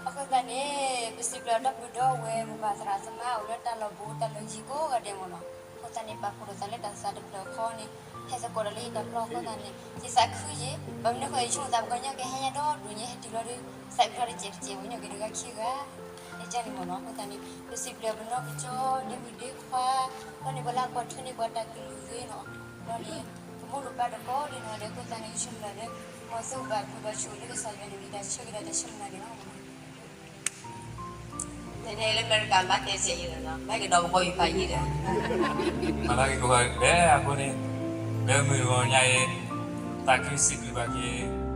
အဃိသတးန့ၣ် ပစံးဘျုးဒီပုၢ်ဒီဝဲၢ် မိၢ်ပၢ်သရၣ်သမါ အိၣ်လၢတၢ်လီၢ်ဘူးတၢ်လီၢ်ယံၤကိးဂၤဒဲးမ့ၢ်နီၤ. အဃိသတးန့ၣ် ပာ်ဖှိၣ်လိာ်သးလၢတၢ်သးတဖျၢၣ်ဃီန့ၣ် ဟဲသကိးဒီးလၢယတၢ်ပျီအဃိသတးန့ၣ် ယသးခုယံၤ ဘၣ်မနုၤအဃိ ယဆိကမိၣ်သးပှၤကညီကဟဲညါဒီဒိၣ်ညါ ဟဲတုၤလီၤဒီး သးပျီတစဲးတစဲး ပှၤကညီက့ၤတဂၤခံဂၤ အကၢ်န့ၣ်မ့ၢ်နီၤ. အဃိသတးန့ၣ် ပစံးဘျုးပနီၢ်ကစၢ် ဒီပုၢ်ဒီခွါ ဒီးန့ၣ်ပှၤလၢအကွၢ်ထွဲန့ၢ်ပှၤတၢ်ကလုၢ်သ့ၣ်နီၤ ဒီးန့ၣ် ပမိၢ်ပၢ်တကိးဒဲးနီၤ ဒီးအဃိသတးန့ၣ် ယဆိကမိၣ်လၢ မ်သုဘၣ်ဘျုးဘၣ်ဆိၣ်ဂ့ၤလၢကစၢ်ယွၤန့ၣ် မ့ၢ်တၢ်ဆၢကတီၢ်တၢ်ဆၢမုၢ်လၢ်န့ၣ်လီၤ. နလၢအမဲရကၤ ဘၣ်တဲဆဲးယံၤလီၤနီၤ ဘၣ်ကဒီးကဘီယူၤဖးယံၤဒီး မၤလၢက့ၤကိးဂၤဒဲးအဃိန့ၣ် လၢမုၢ်တဂီၤညါအံၤ သးခုစံးဘျုးဘၣ်က့ၤ